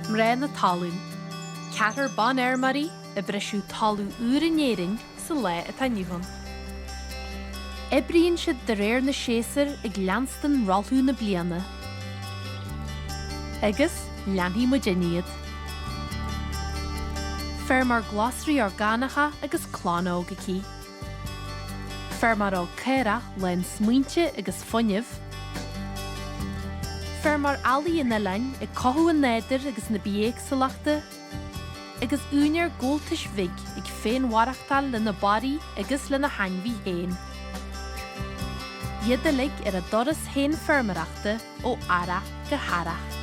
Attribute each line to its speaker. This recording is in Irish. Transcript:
Speaker 1: Mná na talún. Ceathrar banfheirmeoirí ag briseadh talamh úr in Éirinn sa lá atá inniu ann. Oibríonn siad de réir na séasúr ag leanstan rothlú na bliana. Agus leanfaidh muidinne iad. Feirmeoir glasraí orgánacha agus clann óg aici. Feirmeoir óg caorach lán smaointe agus fuinnimh. Feirmeoir eallaigh an oileáin ag cothú an nádúir agus na bithéagsúlachta agus úinéir gabháltais bhig ag féinmhaireachtáil lena barraí agus lena hainmhí féin. Iad uilig ar a dturas féin feirmeoireachta ó earrach go hearrach.